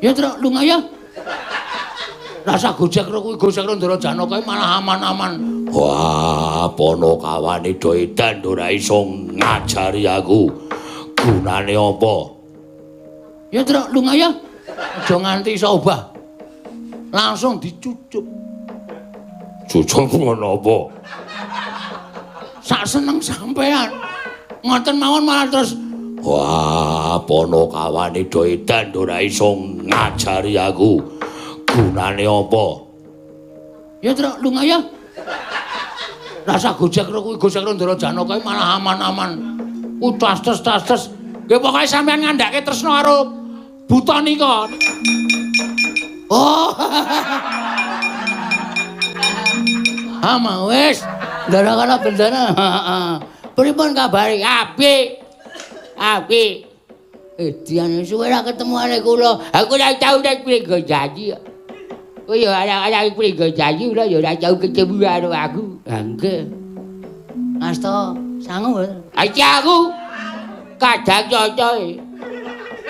Ya, Truk, lunga ya. Rasa gojek karo kuwi gojek karo Ndara Janaka malah aman-aman. Wah, Panakawane do edan ora iso ngajari aku. Gunane apa? Ya, Truk, lunga ya. Aja nganti iso obah. Langsung dicucup. Cucup ngono apa? Sak seneng sampean. Ngoten mawon malah terus wah, Panakawane do edan ora iso ngajari aku. Gunane apa? Ya, Truk, lunga ya. Rasa gojek karo kuwi gojek karo Ndara Janaka malah aman-aman. Ku tas-tas. Nggih pokoke sampean ngandhake tresna karo buta nika. Oh. Ama wis, Ndara kana bendana. Heeh. Pripun kabare? Apik. Apik. Dian suwe ra ketemu arek kula. Aku ora tau nek Pringgojanji kok. Kowe ya arek-arek Pringgojanji ora ya ora tau ketemu karo aku. Ha nggih. Asta sangu. Iki aku kadang cocoke.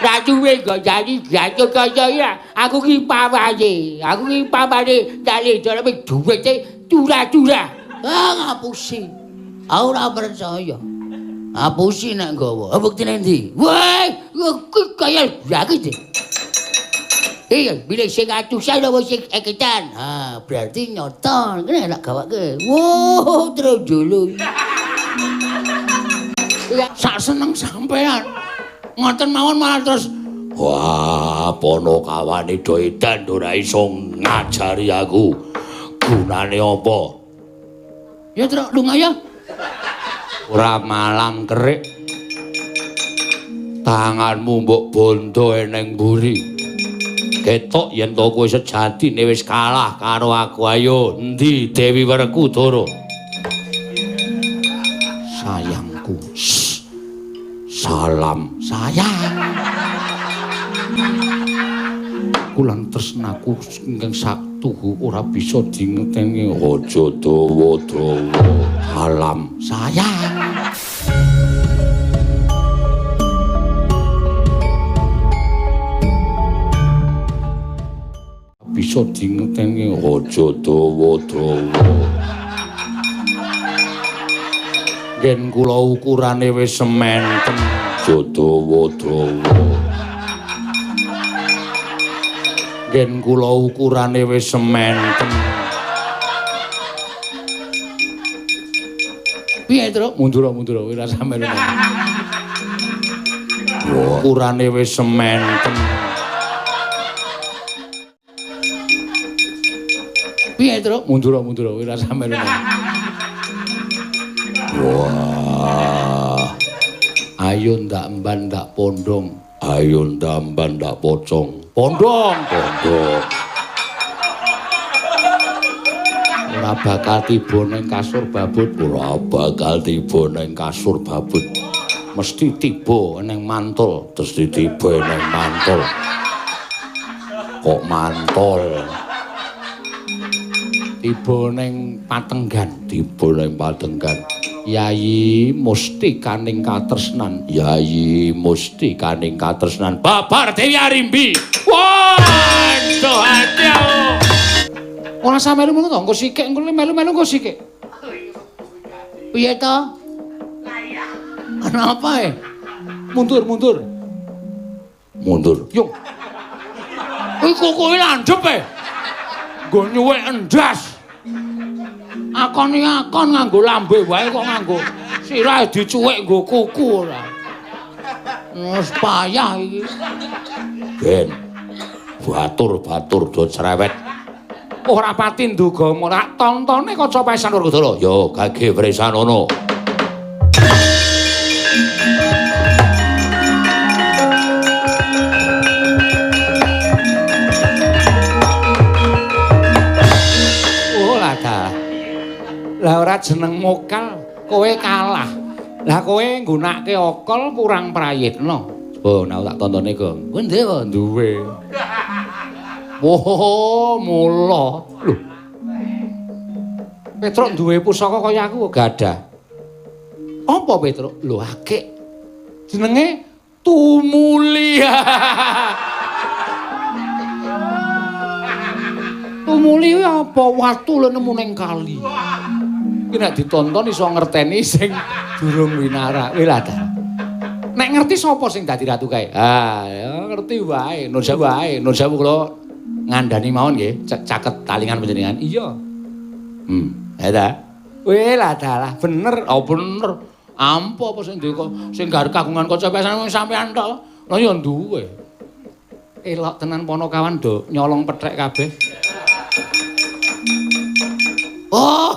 Ratu Pringgojanji gacut kaca iki. Aku ki pamane. Aku ki pamane cale daleme duwite curah-curah. Ah ngapusi. Aku ora percaya. Ngapusi nek nggawa. Buktine ndi? Wah, kuwi kaya lagi. Iya, bila sing atusan apa sing eketan. Ha, berarti nyoto. Kene tak gawake. Wow, terus dulu. Sak seneng sampean. Ngoten mawon malah terus wah, Panakawane do edan ora iso ngajari aku. Gunane apa? Ya, Truk, lunga ya. Ora malang kerik. Tanganmu mbok bondo eneng mburi. Ketok yen to kowe sejatine wis kalah karo aku. Ayo, endi Dewi Werkudara? Sayangku. Shh. Salam sayang. Kulan tresnaku ingkang saktuhu ora bisa dingeteni. Aja dawa-dawa. Salam sayang. Bisa dingeteni. Aja dawa-dawa. Yen kula ukurane wis sementen. Aja dawa-dawa. Yen kula ukurane wis sementen. Piye, Truk? Mundur ora sampe. Ukurane wis sementen. Piye, Truk? Mundur ora sampe. Wah. Ayo ndak mban ndak pondong. Ayo ndak mban ndak pocong. Pondong, pondong. Ora bakal tiba ning kasur babut, ora bakal tiba ning kasur babut. Mesti tiba ning mantul, mesti tiba ning mantul. Kok mantul? Tiba ning patenggan, tiba ning patenggan. Yayi mustikaning katresnan, Yayi mustikaning katresnan. Babar Dewi Arimbi. Waduh, ati aku. Ora usah melu melu to, engko sikik, engko melu-melu engko sikik. Piye to? Kenapa e? Mundur. Mundur. Yo. Kuwi kukuhe landhep e. Nggo nyuwek endas. Akon akon nganggo lambe wae kok nganggo sirahe dicuwek nggo kuku ora. Wis payah iki. Ben. Batur-batur do cerewet. Ora pati nduga ora tontone kaca paesan Werkudara. Yo gage wresanono. Oh lah ta. Lah ora jeneng mokal, kowe kalah. Lah kowe nggunakake akal kurang prayitna. Oh, nek tak tontone, Gong. Kowe ndek apa? Duwe. Oh, mula. Lho. Petruk duwe pusaka kaya aku gadah. Apa Petruk? Lho akik. Jenenge Tumuli. Tumuli apa watu lho nemu ning kali. Iki nek ditonton iso ngerteni sing durung winara. Wih lah ta. Nek ngerti sapa sing dadi ratu kae? Ah, ya ngerti wae. Nur sewu wae. Nur sewu kula ngandani mawon nggih, caket talingan panjenengan. Iya. Ya ta. Wih lah dalah, bener. Oh bener. Ampo apa sing duwe sing kagungan kaca pesan sampean tok. Lah ya duwe. Elok tenan Ponokawan do nyolong pethek kabeh. Oh.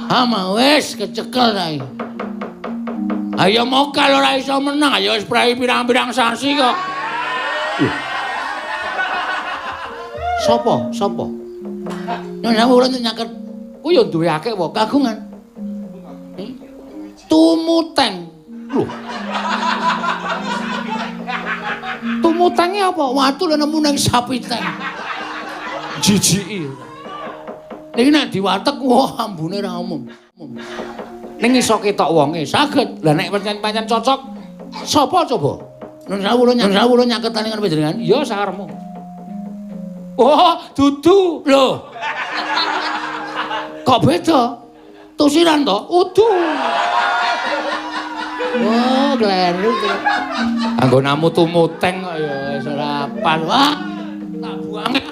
Ama wis kecekel ta iki. Ayo mokal ora iso menang, ayo wis prei pirang-pirang sasi kok. Sopo? Sopo? Nyuwun sewu kula nyaket. Ku ya duwe akeh wae kagungan. Tumuteng. Lho. Tumutenge apa? Watu lho nemu nang sapi teng. Jijiki. Niki nek diwatek wah ambune ra umum. Ning iso ketok wonge saged. Lah nek pancen-pancen cocok sapa coba? Nun sewu kula nyaket talingan panjenengan. Ya sakarepmu. Oh, dudu. Lho. Kok beda? Tusiran to? Udu. Oh, kleru. Anggonamu tumuteng kok ya wis ora pas. Wah, tak buange.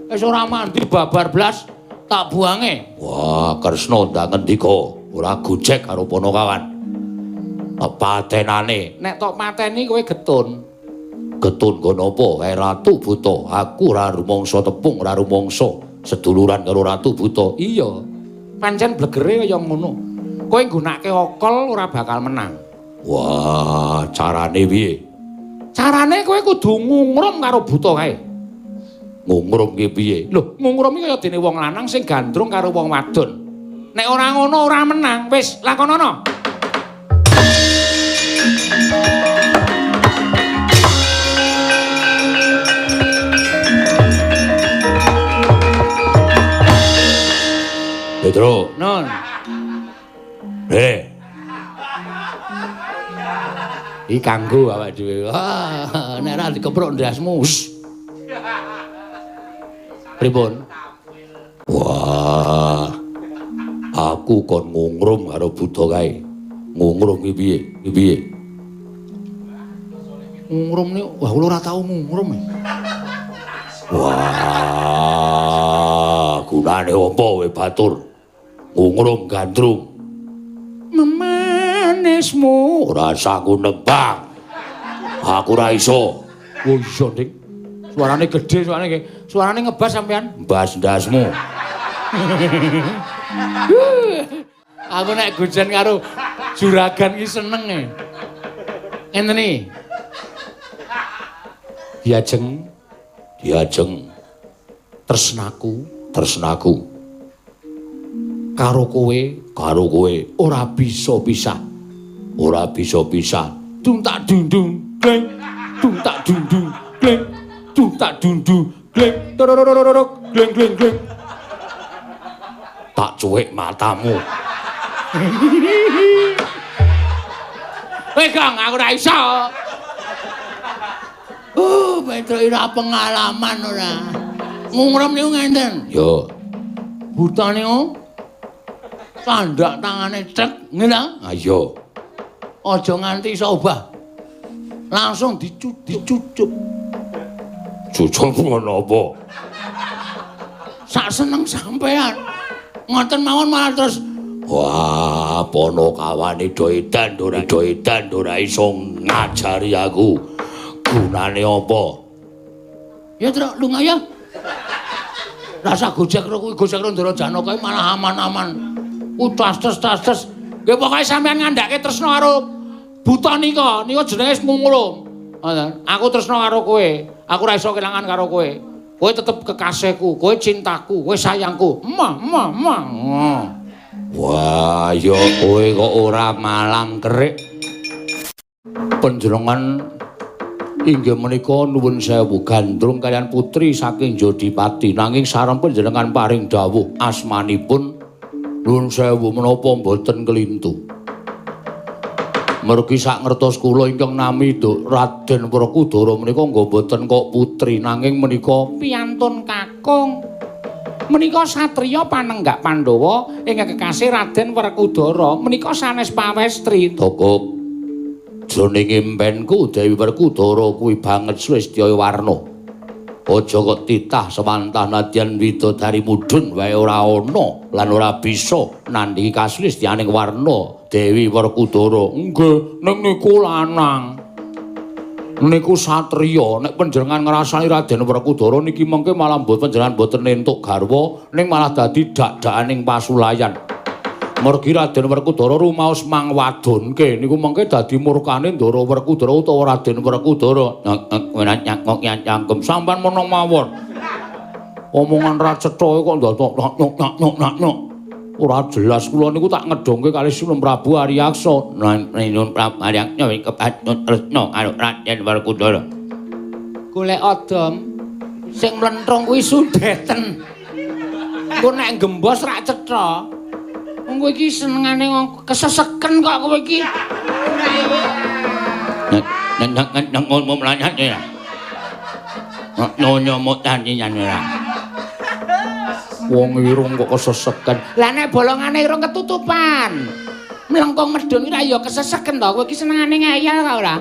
Wis ora mandi babar blas, tak buange. Wah, Kresna ndak ngendika, ora gojek karo Ponokawan. Patenane. Nek tok pateni kowe getun. Getun nggo napa? Kae Ratu Buta, aku ora rumangsa tepung, ora rumangsa seduluran karo Ratu Buta. Iya. Pancen blegere kaya ngono. Kowe nggunakake okol ora bakal menang. Wah, carane piye? Carane kowe kudu ngungrum karo buta kae. Ngungrum ki piye? Lho, ngungrum iki kaya dene wong lanang sing gandrung karo wong wadon. Nek ora ngono ora menang. Wis, lakonono. Petro. Non. Iki kanggo awake dhewe. Wah, nek ora dikeprok ndasmu. Pripun? Wah. Aku kon ngungrum karo buta kae. Ngungrum ki piye? Ki piye? Ngungrum niku, wah kula ora tau ngungrum. Wah, gunane apa kowe batur? Ngungrum gandrung. Memanismu ora sanggup nembang. Aku ora iso. Oh iya, Dik. Suarane gedhe, suarane nggih. Suarane ngebas sampean. Mbas ndasmu. Aku nek gojen karo juragan ki seneng e. Ngenten iki. Diajeng, diajeng tresnaku, tresnaku karo kowe, karo kowe ora bisa pisah. Ora bisa pisah. Dung tak dung dung gleng, dung tak dung dung gleng, dung tak dung dung gleng, torororororok gleng gleng gleng. Tak cuwik matamu. Weh Kang, aku ora iso. Petro ora pengalaman ora. Ngungrum niku ngenten. Yo. Buta niku sandak tangane cek, nggih ta? Ayo. Aja nganti iso obah. Langsung dicucup. Cucup ngono apa? Sak seneng sampean. Ngoten mawon malah terus wah, Ponokawane do edan, do edan ora iso ngajari aku. Gunane apa? Ya truk lunga ya. Rasa gojek karo kuwi gojek karo Ndara Janaka malah aman-aman. Ku tas-tas. Nggih pokoke sampean ngandhake tresna karo buta nika, nika jenenge ngungrum. Ngoten. Aku tresna karo kowe. Aku ora iso kelangan karo kowe. Kowe tetep kekasihku, kowe cintaku, kowe sayangku. Emah, emah, emah. Wah, ya kowe kok ora malang kerik. Panjenengan inggih menika nuwun sewu gandrung kaliyan putri saking Jodipati, nanging sareng panjenengan paring dawuh asmanipun nuwun sewu menapa mboten kelintu. Mergi sak ngertos kula ingkang nami Raden Werkudara menika nggih mboten kok putri nanging menika piyantun kakung. Menika satriya panenggak Pandhawa ingkang kekasih Raden Werkudara menika sanes pawestri. Togok jroning impenku Dewi Werkudara kuwi banget sulistya warna. Aja kok titah sewantah nadyan widodari mudhun wae ora ana lan ora bisa nandhingi kasulistyaning warna Dewi Werkudara. Nggih, ning niku lanang. Niku satriya. Nek panjenengan ngrasani Raden Werkudara niki mengke malah mboten panjenengan mboten entuk garwa ning malah dadi dak-dakaning pasulayan. Mergi Raden Werkudara rumaos mang wadonke niku mengke dadi murkane Ndara Werkudara utawa Raden Werkudara. Nyangkem sampean meneng mawon. Omongan ra cetha kok ndadak nyok nyok nyok. Ora jelas kula niku tak ngedongke kalih Sinuwun Prabu Aryaksa. Nyuwun Prabu Aryaksa kepatut tresna karo Raden Werkudara. Golek odom sing mlentrung kuwi sundeten. Engko nek gembos rak cetha. Wong kowe iki senengane wong keseseken kok kowe iki. Nek nek ngono mlanyat ya. Nyonya motan nyan ora. Wong irung kok keseseken. Lah nek bolongane irung ketutupan. Mlengkung medhun iki ra ya keseseken to. Kowe iki senengane ngeyel ta ora?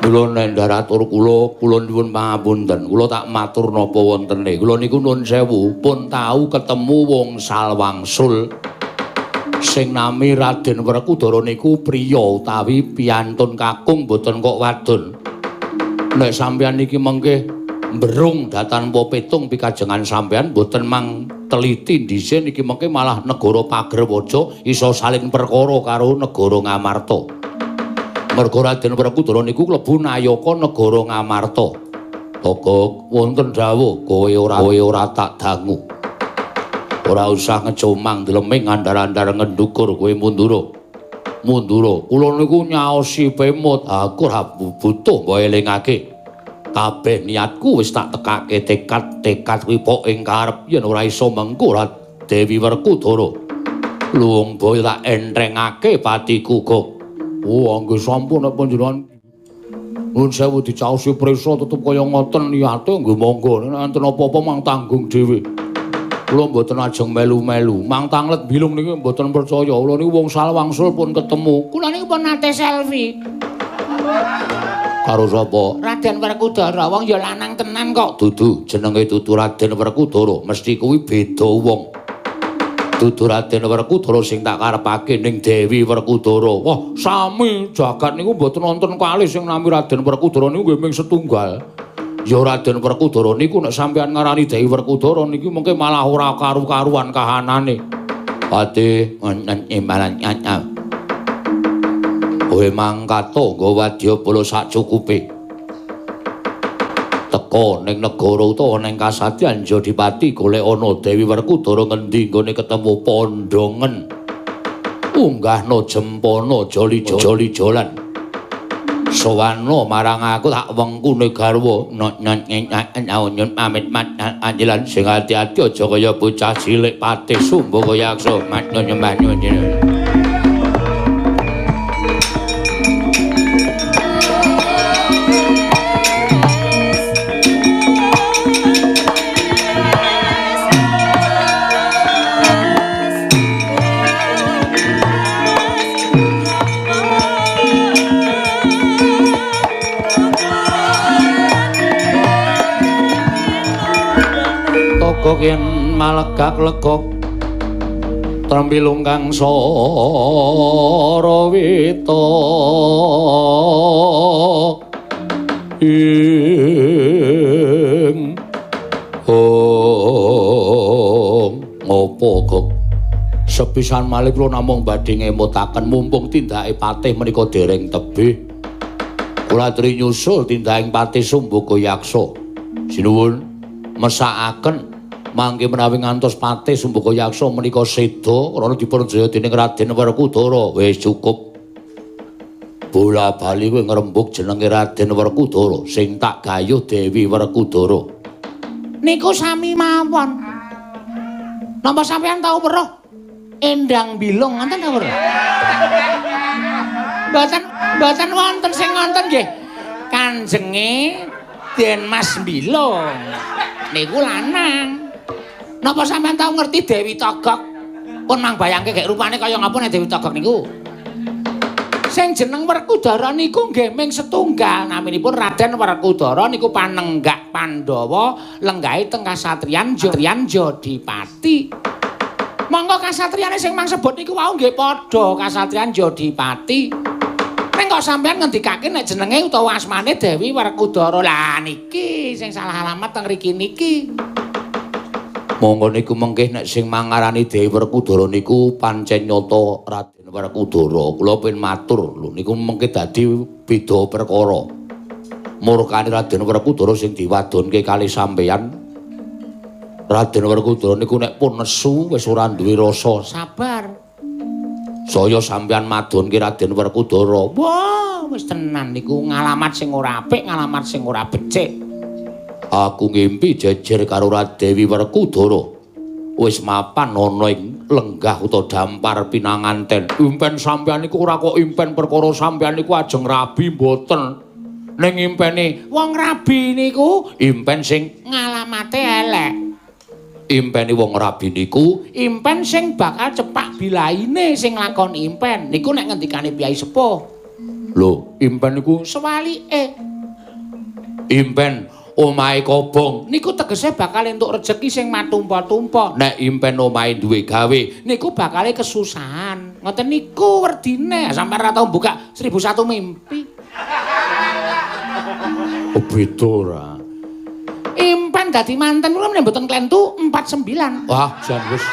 Kula nendhar atur kula, kula nyuwun pangapunten. Kula tak matur napa wontene. Kula niku nun sewu pun tau ketemu wong salwangsul. Sing nami Raden Werkudara niku priya utawi piyantun kakung mboten kok wadon. Nek sampeyan niki mengke mberung datanpa petung pikajengan sampeyan mboten mang teliti dhisik niki mengke malah negara Pagerwaja iso saling perkara karo negara Ngamarta. Merga Raden Werkudara niku klebu nayaka negara Ngamarta. Togok wonten dawuh kowe ora tak dangu. Ora usah ngecomang dleming andar-andar ngendukur kowe mundura. Mundura. Kula niku nyaosi pemut, aku ora butuh mbok elingake. Kabeh niatku wis tak tekake tekad-tekad kuwi pok ing karep yen ora iso mengko ora Dewi Werkudara. Luwung boyo tak entrengake patiku kok. Oh, nggih sampun nek panjenengan nuwun sewu dicaosi prisa tetep kaya ngoten niate nggih monggo. Nek enten apa-apa mang tanggung dhewe. Kula mboten ajeng melu-melu. Mang tanglet bilung niki mboten percaya. Kula niku wong salwangsul pun ketemu. Kula niku pun nate selfie. Karo sapa? Raden Werkudara. Wong ya lanang tenan kok. Dudu, jenenge dudu Raden Werkudara, mesti kuwi beda wong. Dudu Raden Werkudara sing tak karepake ning Dewi Werkudara. Wah, sami jagat niku mboten wonten kalih sing nami Raden Werkudara niku nggih ming setunggal. Ya Raden Werkudara niku nek sampeyan ngarani Dewi Werkudara niki mengke malah ora karu-karuan kahanane. Pati wonten imbalan nyanyam. Kowe mangkato nggo wadyabala sak cukupe. Teka ning negara utawa ning kasadyan Jodipati golek ana Dewi Werkudara ngendi nggone ketemu pondongen. Unggahno jempana joli-joli-jolan. Sowana marang aku tak wengkune garwa nyun pamit mat anjelan sing ati-ati aja kaya bocah cilik patih sumbo kaya aksa mat nyembah nyun. Togok yen malegak legok trembilung kang sarawita ing ong ngopo kok sepisan malih kula namung badhe ngemutaken mumpung tindake patih menika dereng tebih kula aturi nyusul tindaking patih Sumbuka Yaksa. Sinuwun mesakaken mangke menawi ngantos patih Sumbuka Yaksa menika seda krana dipunjaya dening Raden Werkudara. Wis cukup. Bola bali kowe ngrembug jenenge Raden Werkudara sing tak gayuh Dewi Werkudara. Niku sami mawon. Napa sampeyan tau weruh Endang Bilung ngoten ta weruh? Mboten wonten sing ngonten nggih. Kanjenge Den Mas Bilung. Niku lanang. Napa sampean tau ngerti Dewi Togok? Pun mang bayangke gek rupane kaya ngapa nek Dewi Togok niku? Sing jeneng Werkudara niku nggih ming setunggal, naminipun Raden Werkudara niku panenggak Pandhawa lenggahe teng kasatriyan Jodipati. Monggo kasatriyane sing mang sebut niku wau nggih padha kasatriyan Jodipati. Ning kok sampean ngendikake nek jenenge utawa asmane Dewi Werkudara. Lah niki sing salah alamat teng mriki niki. Monggo niku mengke nek sing mangarani Dewi Werkudara niku pancen nyata Raden Werkudara. Kula pin matur lho niku mengke dadi beda perkara. Murkane Raden Werkudara sing diwadonke kali sampeyan. Raden Werkudara niku nek pun nesu wis ora duwe rasa sabar. Saya sampeyan madonke Raden Werkudara. Wah, wis tenan niku ngalamat sing ora apik, ngalamat sing ora becik. Aku ngimpi jejer karo Dewi Werkudara. Wis mapan ana ing lenggah utawa dampar pinanganten. Impen sampeyan niku ora kok impen perkara sampeyan niku ajeng rabi mboten. Ning impene wong rabi niku impen sing ngalamate elek. Impene wong rabi niku impen sing bakal cepak bilaine sing lakoni impen. Niku nek ngendikane Kyai Sepuh. Lho, impen niku sewalike. Impen omahe kobong niku tegese bakal entuk rejeki sing matumpa-tumpa. Nek impen omahe duwe gawe niku bakale kesusahan. Ngoten niku werdine. Sampeyan ora tau buka 1001 mimpi. Oh, beda ora. Impen dadi manten kula menawi mboten klentu 49. Wah, jan wis.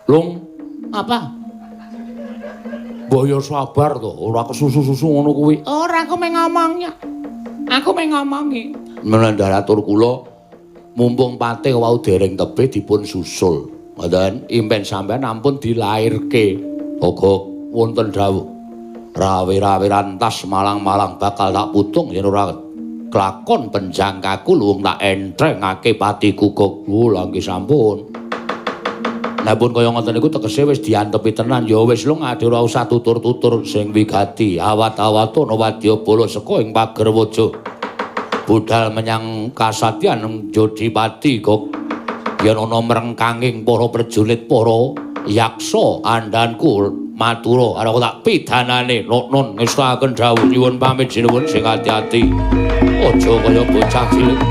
Lung, apa? Mbok ya sabar to, ora kesusu-susu ngono kuwi. Ora, aku mung ngomongnya. Aku mung ngomongi. Menandharatur kula mumpung patih wau dereng tebih dipun susul. Ngoten, impen sampean ampun dilairke. Uga wonten dawuh. Rawe-rawe rantas malang-malang bakal tak putung yen ora klakon penjangkaku luwung tak entrengake patiku kok. Lha nggih sampun. Nek pun kaya ngoten niku tegese wis diantepi tenan ya wis lung ade ora usah tutur-tutur sing wigati. Awat-awatana wadyabala seka ing Pagerwaja. Budal menyang kasatyan Jodipati kok. Yen ana mrengkanging para prajurit para yaksa andhanku matura arep tak pidanane. Nun ngestakaken dawuh nyuwun pamit sinuwun sing ati-ati. Aja kaya bocah cilik.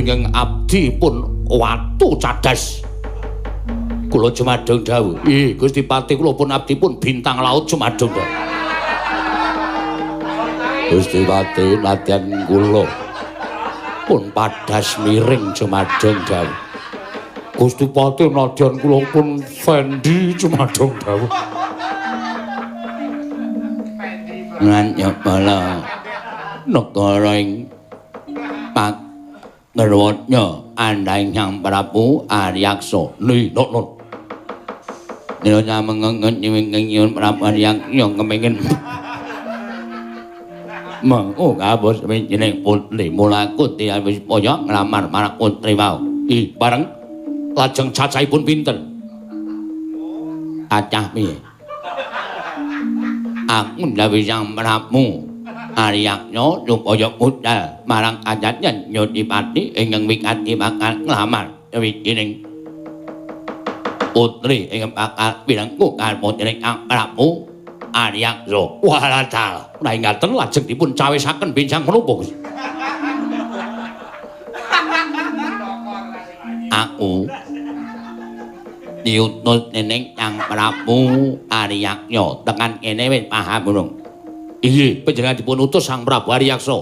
Ingkang abdi pun watu cadas. Kula jumadeng dawuh. Ih, Gusti Patih kula pun abdi pun bintang laut jumadeng dawuh. Gusti Patih nadyan kula pun padas miring jumadeng dawuh. Gusti Patih nadyan kula pun Fendi jumadeng dawuh. Lan nyepala negara ing Pak ngerwatnya andai Hyang Prabu Aryaksa. Ni non non. Nyonya mengengen nyuwun Prabu Aryaksa kepengin mengko kabus jeneng putri mulaku tiyang wis kaya nglamar marang putri wau. Ih, bareng lajeng cacahipun pinten? Cacah piye? Aku ndawuhi Hyang Prabu Aryaksa supaya budal marang kajatyan Jodipati ingkang wigati bakal nglamar wijining putri ingkang bakal pirengku karo putri Kang Prabu Aryaksa. Walah dalah, ora ingaten lajeng dipun cawisaken benjang menapa Gusti? Aku Diutus dening Hyang Prabu Aryaksa. Tekan kene wis paham urung? Inggih, panjenengan dipun utus Sang Prabu Aryaksa.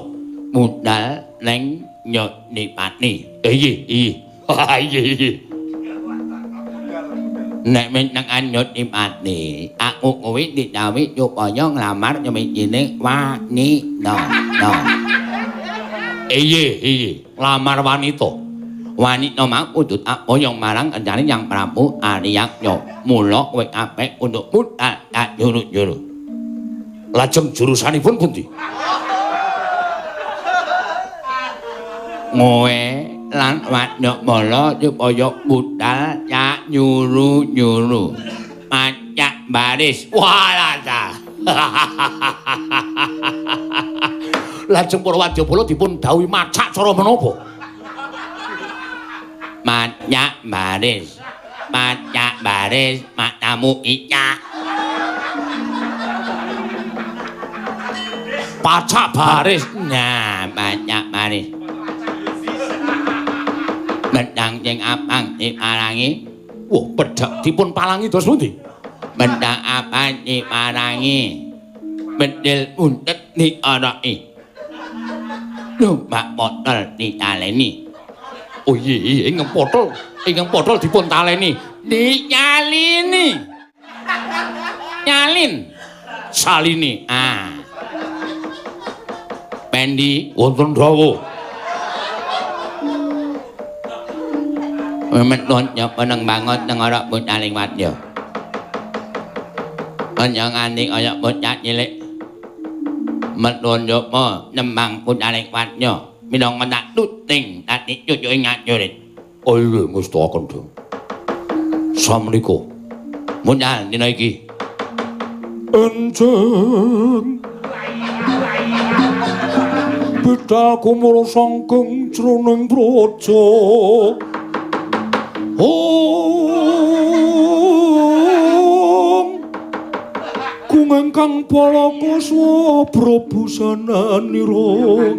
Budal ning Yodipati. Inggih, inggih. Inggih, inggih. Nek wis tekan Yodipati, aku kuwi didhawuhi supaya nglamar nyewijine wanita. Inggih, inggih, nglamar wanita. Wanita mau kudu tak boyong marang kencane Hyang Prabu Aryaksa. Mula kowe kabeh kudu budal tak juru-juru. Lajeng jurusanipun pundi? Ngowe lan Wadyabala supaya budal cak nyuru-nyuru. Pacak baris. Walah ta. Lajeng para wadyabala dipun dhawuhi macak cara menapa? Macak baris. Macak baris matamu icak. Pacak baris. Nah, pacak baris. Medang sing abang diparangi. Wah, pedhak dipun palangi dos pundi? Medang abang diparangi. Bedil buntet dioroki. Numpak botol ditaleni. Oh iya, iya, ingkang potol dipun taleni. Dinyalini. Nyalin. Salini. Ah. Pendi wonten dawuh. Memetun nyapa nang bangot nang ora bocaling wadya. Aja nganti kaya bocah cilik. Metun nyapa nembang bocaling wadya. Minangka tak tuting dadi cucuke ngajurit. Oh iya, ngestakaken dawuh. Samenika budal dina iki. Enjing bedal kumara sangkeng jroning praja. Om kungeng kang palaka swabra busananira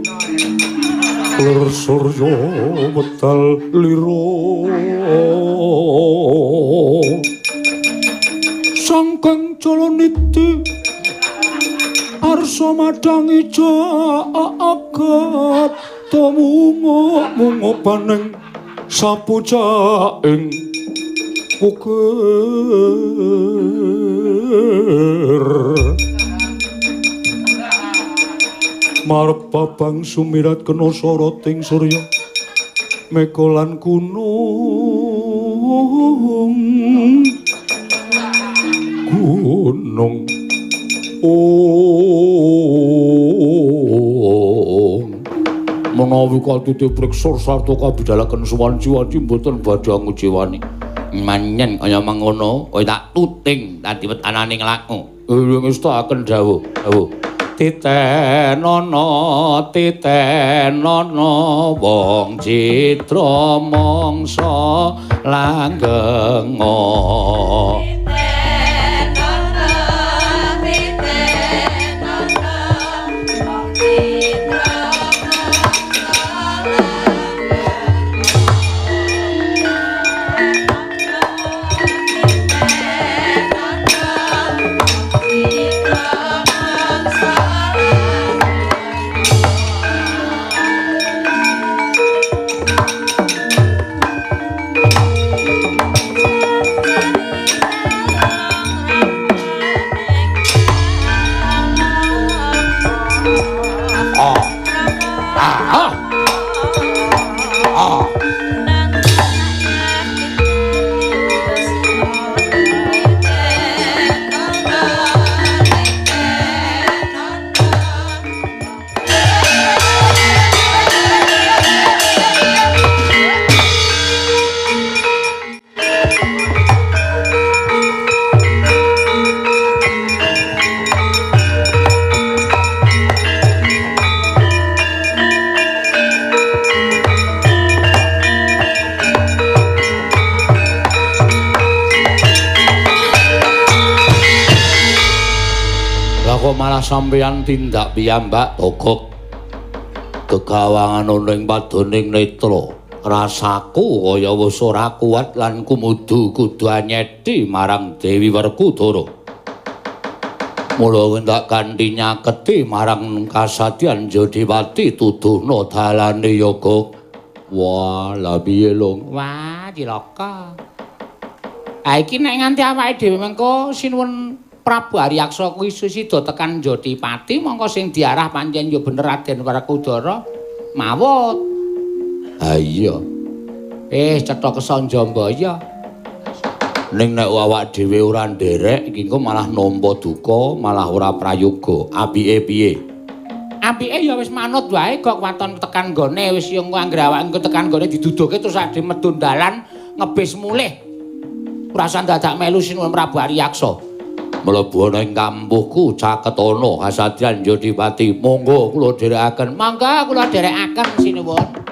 lir surya medal lira sangkeng jalaniti arsa madangi jagat tumunga munga sapucaing ukir marep babang sumirat kena soroting surya mega lan gunung gunung ong menawi katiti priksa sarta kabidalaken suwanci-wanci mboten badhe ngucewani. Manyen kaya mangono, kowe tak tuting dadi wetanane nglaku. Ngestakaken dawuh. Dawuh. Titenono titenono wong citra mangsa langgenga. Malah sampeyan tindak piyambak togok gegawangan ana ing padoning netra. Rasaku kaya wis ora kuat lan kumudu kudu anyedi marang Dewi Werkudara. Mula tak kanthi nyaketi marang kasadyan Jodipati tuduhna dalane yoga. Wah, lha piye lho? Wah, cilaka. Ha iki nek nganti awake dhewe mengko sinuwun Prabu Aryaksa kuwi sida tekan Jodipati mongko sing diarah pancen ya bener Raden Werkudara mawut. Ha iya. Cetha kesanjambaya. Ning nek awak dhewe ora nderek iki engko malah nampa duka, malah ora prayoga. Apike piye? Apike ya wis manut wae kok waton tekan nggone wis yo anggere awake engko tekan nggone diduduhke terus ade medun dalan ngebis mulih. Ora usah dadak melu sinuwun Prabu Aryaksa. Mlebu ana ing kampuhku caketana kasadyan Jodipati. Monggo kula dherekaken. Monggo kula dherekaken sinuwun.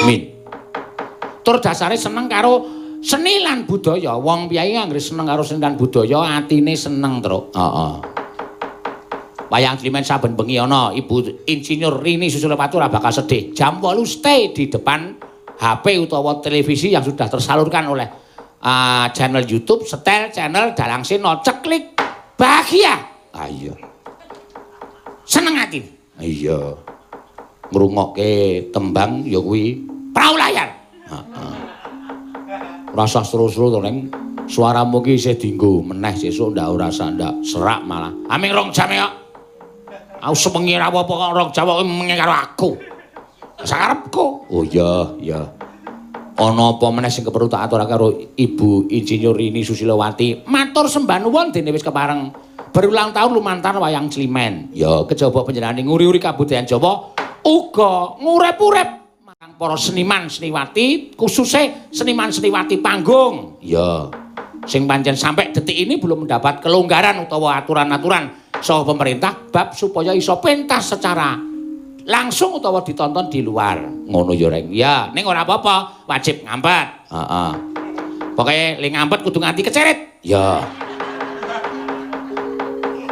Min. Tur dasare seneng karo seni lan budaya. Wong piyayi anggere seneng karo seni lan budaya, atine seneng, Truk. Heeh. Wayang Climen saben bengi ana Ibu Insinyur Rini Susilowati ora bakal sedih. Jam 8 stay di depan HP utawa televisi yang sudah tersalurkan oleh channel YouTube, setel channel Dalang Seno, ceklik bahagia. Ah iya. Seneng ati. Iya. Ngrungokke tembang ya kuwi Prau Layar. Heeh. Ora usah seru-seru to, Neng. Suaramu ki isih dienggo meneh sesuk ndak ora usah ndak serak malah. Aming rong jam kok. Aku sewengi ora apa-apa kok rong jam kok mengi karo aku. Sakarepku. Oh iya, iya. Ana apa meneh sing keperlu tak aturake karo Ibu Insinyur Rini Susilowati? Matur sembah nuwun dene wis kepareng berulang tahun lumantar wayang Climen. Ya, kejaba panjenengane nguri-uri kabudayan Jawa uga ngurip-urip marang para seniman seniwati, khususe seniman seniwati panggung. Ya. Sing pancen sampai detik ini belum mendapat kelonggaran utawa aturan-aturan saka pemerintah bab supaya iso pentas secara langsung utawa ditonton di luar. Ngono ya, Reng. Ya, ning ora apa-apa, wajib ngampet. Heeh. Pokoke le ngampet kudu nganti keceret. Ya.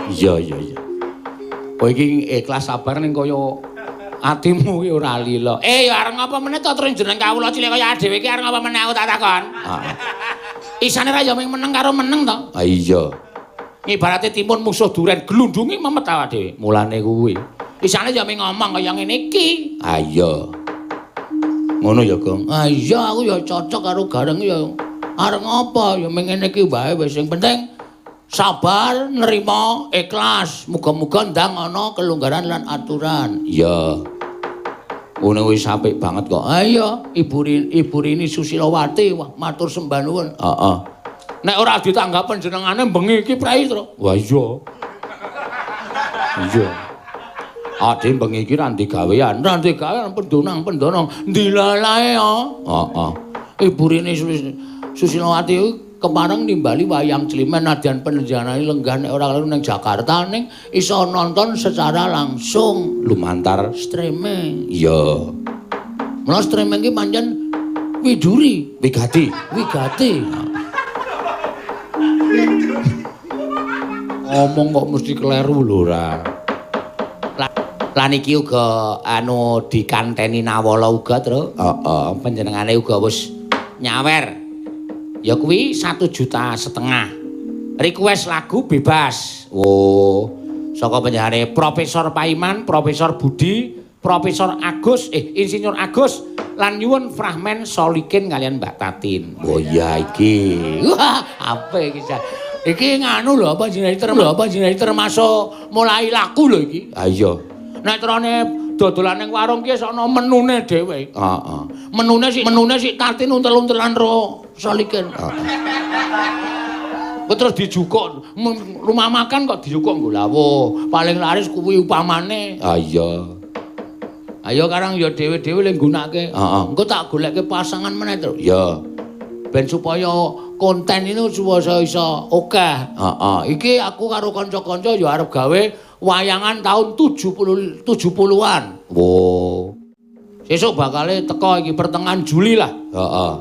Iya, iya, iya. Kowe iki ikhlas sabar ning kaya atimu ki ora lila. Ya arep ngapa meneh to terus jeneng kawula cilik kaya dhewe iki arep ngapa meneh aku tak takon. Heeh. Isane ra ya mung meneng karo meneng to. Ha iya. Ibarate timun musuh duren glundungi memet awake dhewe. Mulane kuwi. Isane ya mung ngomong kaya ngene iki. Ha iya. Ngono ya, Gong. Ha iya, aku ya cocok karo Gareng ya. Arep ngapa ya mung ngene iki wae wis sing penting sabar, nerima, ikhlas. Muga-muga ndang ana kelonggaran lan aturan. Iya. Ngono wis apik banget kok. Ha iya, Ibu Rini Susilowati, wah matur sembah nuwun. Heeh. Nek ora ditanggap panjenengane bengi iki prei, Tru. Wah iya. Iya. Ade bengi iki ra ndigawean, ra ndigawean pendonang-pendonong ndilalae ya. Heeh. Ibu Rini Susilowati kepareng nimbali wayang Climen nadyan panjenengane lenggah nek ora karo ning Jakarta ning iso nonton secara langsung lumantar streaming. Iya. Mula streaming ki pancen widuri, wigati, wigati. Ngomong kok mesti kleru lho ora. Lan iki uga anu dikanteni Nawala uga, Tru. Heeh, panjenengane uga wis nyawer. Ya kuwi 1,5 juta. Request lagu bebas. Oh, saka panjenengane Profesor Paiman, Profesor Budi, Profesor Agus, Insinyur Agus lan nyuwun fragmen Solikin kalian Mbak Tatin. Oh iya iki. Wah, apik iki. Iki nganu lho apa jenenge termasuk mulai laku lho iki. Ha iya. Nek trone dodolan ning warung ki wis ana menune dhewe. Heeh. Menune sik Tatin untel-untelan ro Solikin. Heeh. Kok terus dijukuk rumah makan kok dijukuk nggo lawuh. Paling laris kuwi upamane. Ah iya. Ayo karang ya dhewe-dhewe le nggunakke. Heeh. Engko tak golekke pasangan meneh, Truk. Iya. Ben supaya konten ini supaya iso akeh. Heeh. Iki aku karo kanca-kanca ya arep gawe wayangan tahun 70-an. Wo. Sesuk bakale teko iki pertengahan Juli lah. Heeh.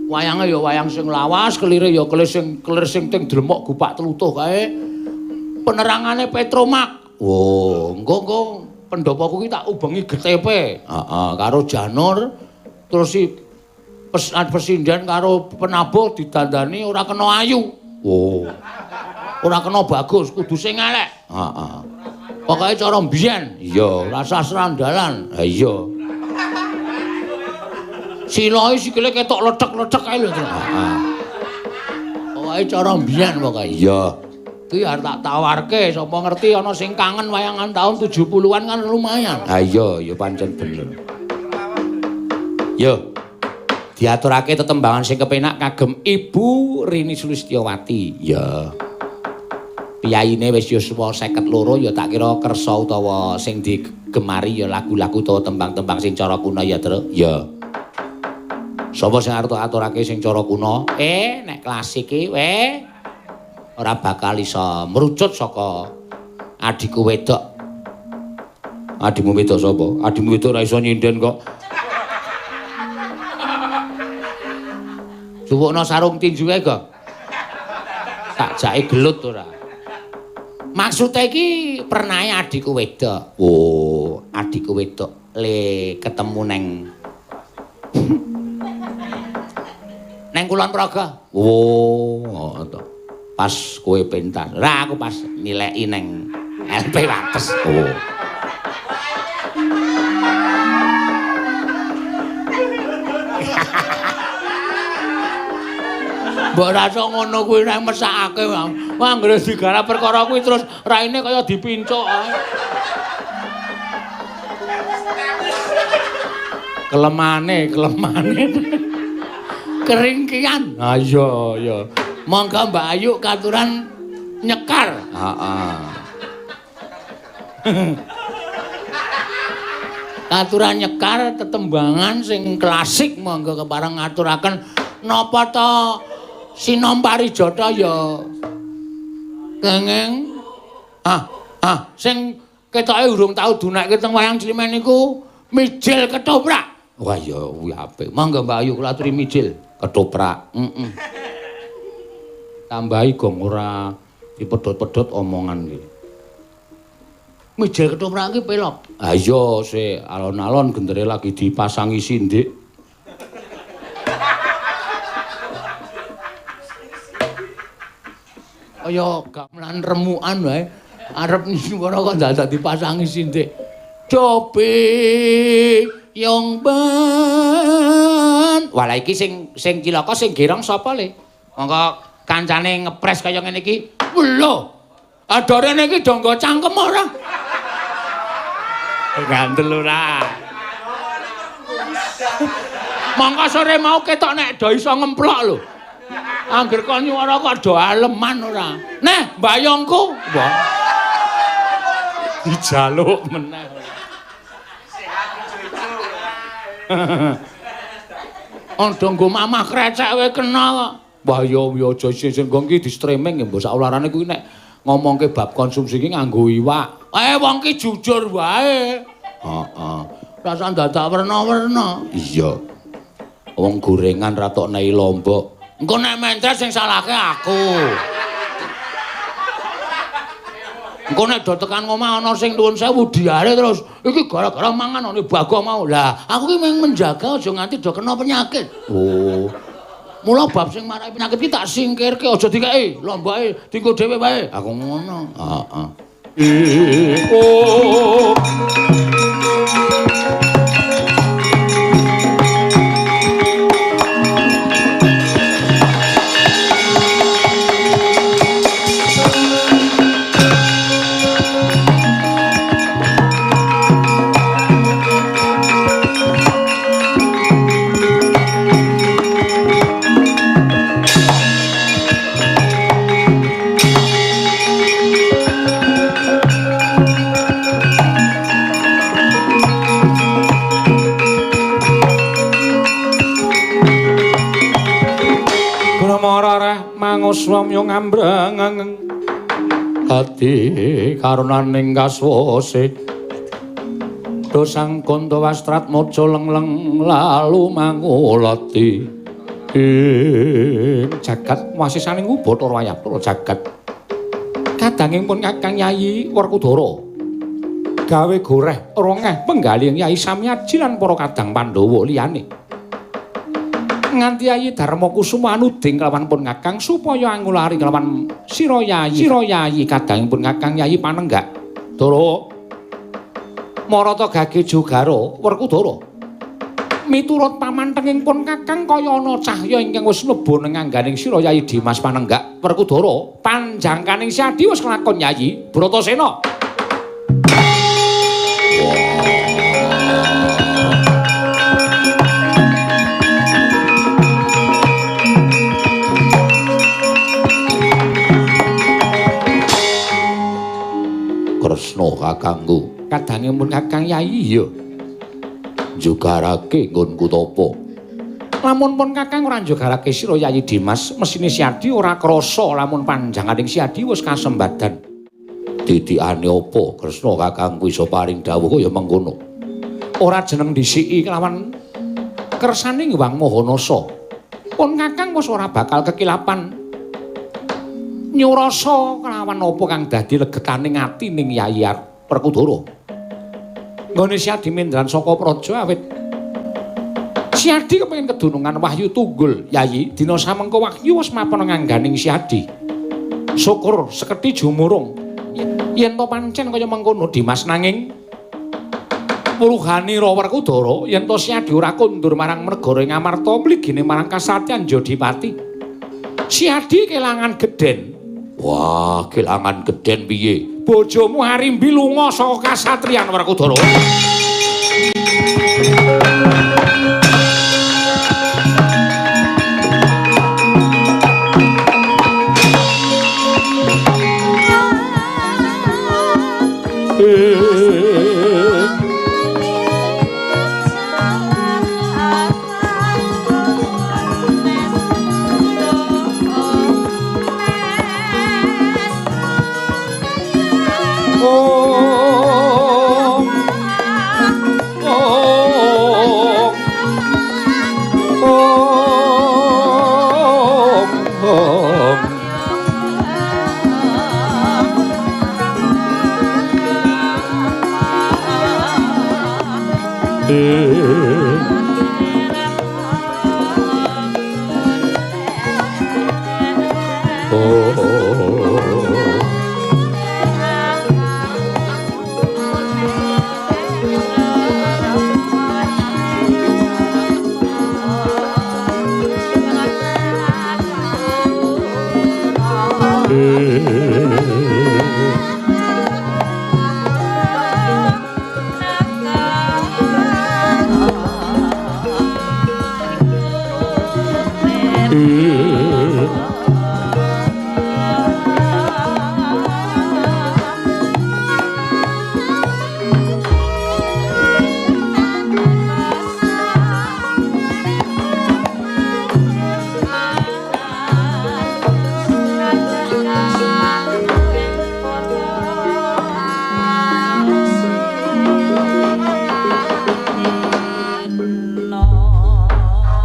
Wayange ya wayang sing lawas, kelire ya kelir sing kelir sing ting dlemok gupak tlutuh kae. Penerangane Petromak. Wo, engko pendopoku ki tak ubengi GTP. Heeh, karo Janur terus si pesinden karo penabuh didandani ora kena ayu. Wo. Ora kena bagus, kudu sing elek. Heeh. Pokoke cara mbiyen. Iya, rasa serandalan. Ha iya. Siloe sikile ketok lethek-lethek kae lho. Heeh. Pokoke cara mbiyen pokoke. Iya. Kuwi arep tak tawarke, sapa ngerti ana sing kangen wayangan tahun 70-an kan lumayan. Ha iya, ya pancen bener. Yo. Diaturake tetembangan sing kepenak kagem Ibu Rini Sulistyowati. Ya. Piyayine wis yuswa 52 ya tak kira kersa utawa sing digemari ya lagu-lagu utawa tembang-tembang sing cara kuna ya, Truk. Ya. Sapa sing arep aturake sing cara kuna? Nek klasik iki ora bakal iso merucut saka adhiku wedok. Adhimu wedok sapa? Adhimu wedok ora iso nyinden kok. Juwukno sarung tinju kae, Gong. Tak jake gelut ora. Maksude iki pernahe adhiku wedok. Oh, adhiku wedok le ketemu neng neng Kulon Progo. Oh, to. Pas kowe pentas. Lah aku pas nileki neng LP Wates. Oh. Mbok rasa ngono kuwi nek mesakake. Wah, anggere digarap perkara kuwi terus raine kaya dipincuk ae. Kelemane, kelemane. Keringkian. Ha iya, iya. Monggo Mbak Ayu katuran nyekar. Heeh. Katuran nyekar tetembangan sing klasik monggo kepareng ngaturaken napa ta Sinom Parijata ya kenging sing ketoke urung tau dunekke teng wayang Climen niku mijil ketoprak. Wah ya kuwi apik. Monggo Mbak Ayu kula aturi mijil ketoprak. Heeh. Tambahi gong ora dipedhot-pedhot omongan iki. Mijil ketoprak iki pelok. Ha iya sik alon-alon gendere lagi dipasangi sindik. Kaya gamelan remukan wae. Arep nyuwara kok dadak dipasangi sindik. Cobi yong ben. Walah iki sing cilaka sing gerong sapa le? Monggo kancane ngepres kaya ngene iki. Lho. Adorene iki do nggo cangkem ora? Gandel ora. Mongko sore mau ketok nek do iso ngemplok lho. Angger kon nyuwara kok do aleman ora. Neh, mbayongku. Wah. Dijaluk meneh. Andha nggo mamah krecek wae kena kok. Wah ya ya aja sing nggon iki di streaming ya mbok sak ularane kuwi nek ngomongke bab konsumsi iki nganggo iwak. Wong ki jujur wae. Heeh. Rasane dadak werna-werna. Iya. Wong gorengan ra tok nei lombok. Engko nek mentres sing salahke aku. Engko nek do tekan omah ana sing nuwun sewu diare terus iki gara-gara mangan ana Bagong mau. Lah, aku ki mung menjaga aja nganti do kena penyakit. Oh. Mula bab sing marai penyakit ki tak singkirke aja dikeki, lomboke dienggo dhewe wae. Aku ngono. Heeh. Oh. Kaswamya ngambrang ati karunaning kaswase dosang kanta wastratmaja lengleng lalu mangulati ing jagat wasisaning Bathara Wayabara jagat kadanging pun Kakang Yayi Werkudara gawe goreh rongeh penggalih Yayi Samyaji lan para kadang Pandhawa liyane nganti Yayi Darma Kusuma anuding kelawan pun Kakang supaya angulari kelawan sira Yayi kadanging pun Kakang Yayi Panenggak. Dara Marata gage jogara Werkudara miturut pamantenging pun Kakang kaya ana cahya ingkang wis mlebu ning angganing sira Yayi Dimas Panenggak. Werkudara panjangkaning Siadi wis kelakon Yayi Bratasena. Kresna kakangku kadange pun Kakang Yayi ya njogarake nggonku tapa. Lamun pun Kakang ora njogarake sira Yayi Dimas, mesine Siadi ora krasa lamun panjanganing Siadi wis kasembadan. Titikane apa Kresna kakangku iso paring dawuh kaya mengkono? Ora jeneng dhisiki kelawan kersane Hyang Maha Nasa. Pun Kakang wis ora bakal kekilapan nyurasa kelawan apa kang dadi legetaning atining Yayi Werkudara. Nggone Siadi mindran saka praja awit Siadi kepengin kedunungan wahyu tunggul Yayi. Dina samengko wahyu wis mapan ngangganing Siadi. Syukur sekedhi jumurung yen to pancen kaya mengkono Dimas, nanging wuruhanira Werkudara yen to Siadi ora kondur marang negara ing Amarta mligine marang kasatriyan Jodipati. Siadi kelangan gedhen. Wah, kelangan gedhen piye? Bojomu Arimbi lunga saka kasatriyan Werkudara.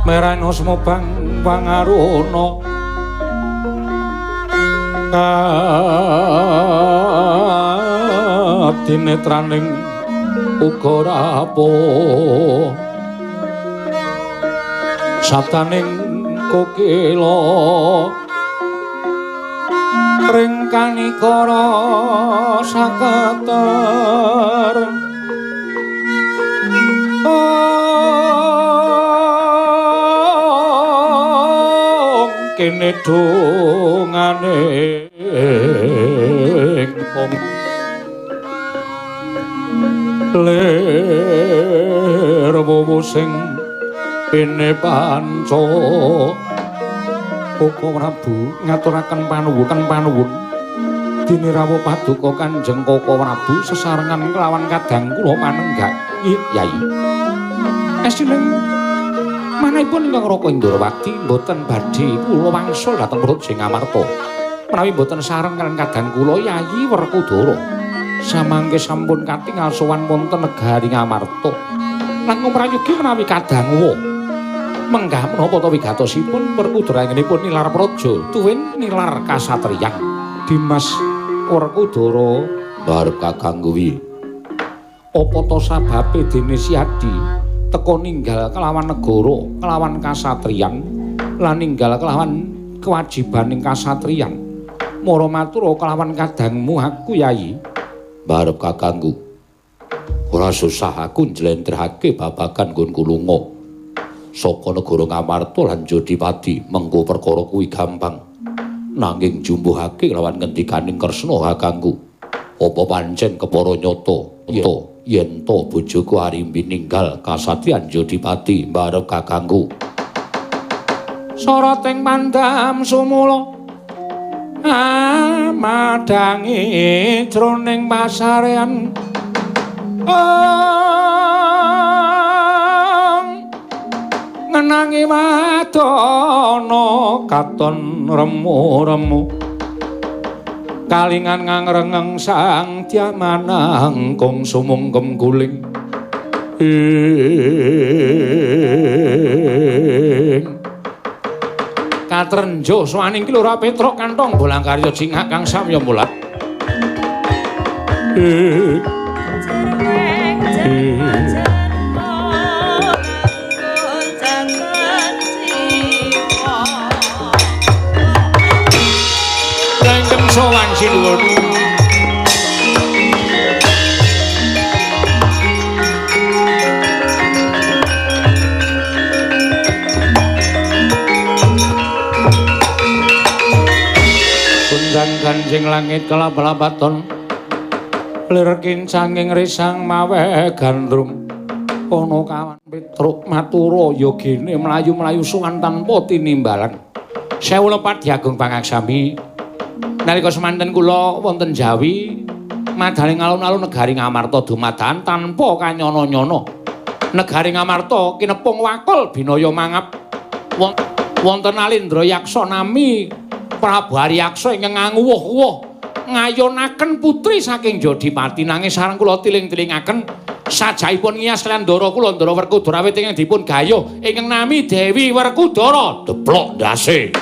Merana semobang pangaruna kadinetraning uga rapuh sabdaning kokila ring kanikara saketer. Kene dongane wong lir wowo sing pene panca. Koko Prabu ngaturaken panuwun panuwun dene rawuh paduka Kanjeng Koko Prabu sesarengan kelawan kadang kula panenggak. Yayi esining Manahipun ingkang Raka Indrawati mboten badhe kula wangsul dhateng Praja Ngamarta. Menawi mboten sareng kaliyan kadang kula Yayi Werkudara. Samangke sampun katingal sowan wonten negari Ngamarta. Langkung prayogi menawi kadangu. Menggah menapa ta wigatosipun Werkudara anggenipun nilar praja tuwin nilar kasatriyan. Dimas Werkudara barep kakang kuwi. Apa ta sababe dene Siadi teka ninggal kelawan negara, kelawan kasatriyan, lan ninggal kelawan kewajibaning kasatriyan. Mara matur kelawan kadangmu aku Yayi. Barep kakangku. Ora susah aku njlentrehake babagan nggonku lunga saka negara Ngamarta lan Jodipati, mengko perkara kuwi gampang. Nanging jumbuhake lawan ngendikaning Kresna kakangku. Apa pancen kepara nyata yen to bojoku Arimbi ninggal kasatriyan Jodipati barep kakangku. Soroting pandam sumula amadhangi jroning pasarean ngenangi wadana katon remu-remu kalingan ngangrengeng sang diamanangkung sumungkem guling ing katrenjo swaning ki Lurah Petruk kantong bolang karya jingak kang samya mulat. Lengkem sowan sinuwun. Ganjing langit kelap-lapaton lir kincanging risang mawe gandrung ana kawan Petruk matura yogene mlayu-mlayu sowan tanpa tinimbalan. Sewu lepat Diagung Pangaksami. Nalika semanten kula wonten Jawi madaling alun-alun negari Ngamarta dumadakan tanpa kanyana-nyana. Negari Ngamarta kinepung wakul binaya mangap wonten Alindra Yaksa nami Prabu Aryaksa ingkang nganguwuh-uwuh ngayonaken putri saking Jodipati nanging sareng kula tiling-tilingaken sajaipun ngiyas kaliyan ndara kula Ndara Werkudara awit ingkang dipun gayuh ingkang nami Dewi Werkudara. Deplok ndase.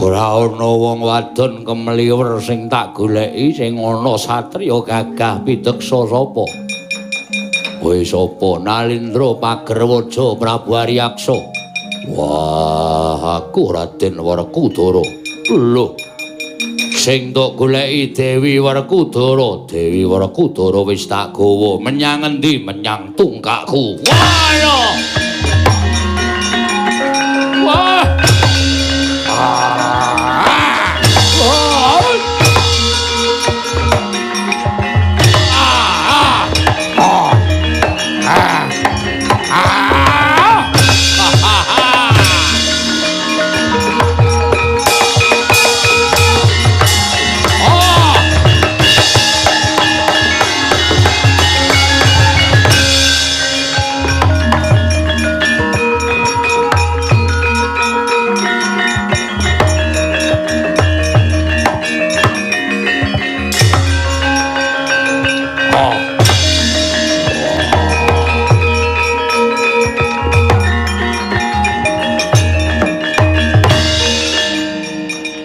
Ora ana wong wadon kemliwer sing tak goleki, sing ana satriya gagah pideksa sapa? Kowe sapa? Nalindra Pagerwaja Prabu Aryaksa. Wah, aku Raden Werkudara. Lho, sing tok goleki Dewi Werkudara. Dewi Werkudara wis tak gawa menyang endi? Menyang tungkakku. Wah, yo. Wah.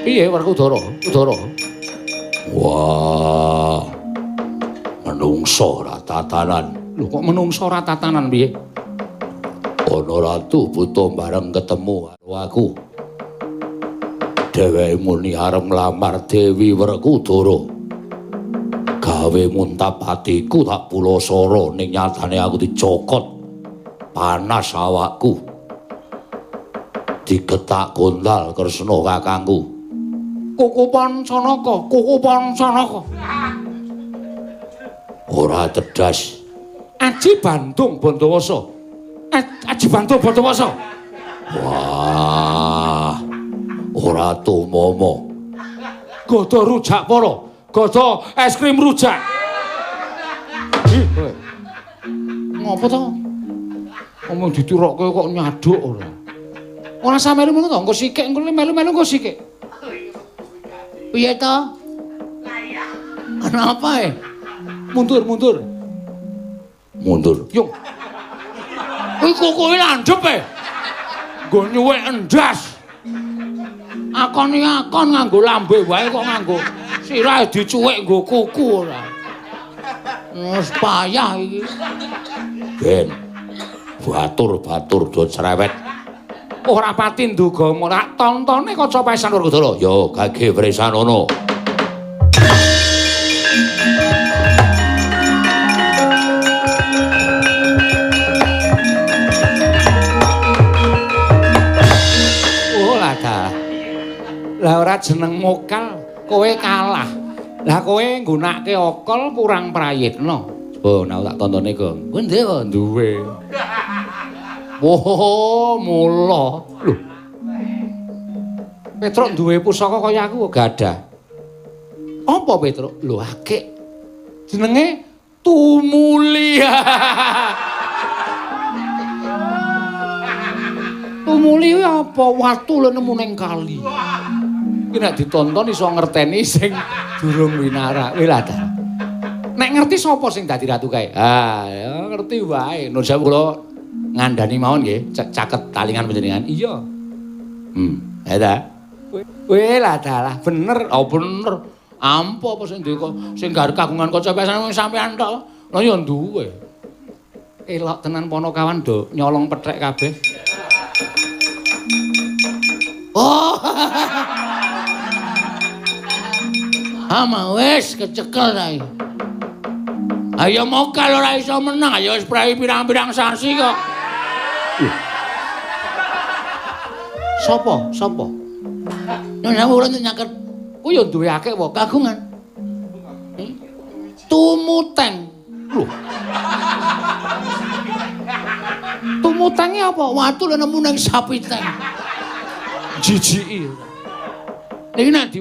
Piye Werkudara? Udara. Wah. Menungso ora tatanan. Lho kok menungso ora tatanan piye? Ana Ratu Buta bareng ketemu karo aku. Dheweke muni arep nglamar Dewi Werkudara. Gawe muntap atiku tak pulasara ning nyatane aku dicokot. Panas awakku. Digetak gondal Kresna kakangku. Kukupan Sanaka, kukupan Sanaka. Ora tedas. Aji Bandung Bondowoso. Aji Bandung Bondowoso. Wah. Ora tumomo. Gada rujak para, gada es krim rujak. Ih, kowe. Ngopo to? Omong ditirokke kok nyaduk ora. Ora sampe melu to, engko sikik, engko melu-melu engko sikik. Piye to? Ana apa e? Mundur, mundur. Mundur. Yung. Kuwi kukuhe landhep e. Nggo nyuwek endas. Akon-akon nganggo lambe wae kok nganggo sirah dicuwek nggo kuku ora. Wis payah iki. Ben. Batur-batur do cerewet. Ora pati nduga ora tontone kaca pesan Werkudara. Ya gage wresanono. Oh lah ta. Lah ora jeneng mokal, kowe kalah. Lah kowe nggunakake akal kurang prayitna. Oh, nek tak tontone, Gong. Kowe ndek kok duwe. Oh, mula. Lho. Petruk duwe pusaka kaya aku gadah. Apa Petruk? Lho akik. Jenenge Tumuli. Tumuli kuwi apa? Watu lho nemu ning kali. Iki nek ditonton iso ngerteni sing durung winara. Kuwi lah ta. Nek ngerti sapa sing dadi ratu kae? Ah, ya ngerti wae. Nun sewu kula ngandani mawon nggih, caket talingan panjenengan. Iya. Ha ta. Kowe lah dalah bener. Oh bener. Ampo apa sing duwe sing kagungan kaca pesan sampean tok. Lah ya duwe. Elok tenan ponokawan do nyolong pethek kabeh. Oh. Ama wis kecekel ta iki. Ayo mokal ora iso menang, ayo wis prei pirang-pirang sasi kok. Sopo? Sopo? Nek ora nyaket ku ya duwe akeh wae kagungan. Tumuteng. Lho. Tumutenge apa? Watu lho nemu nang sapiteng. Jijiki. Niki nek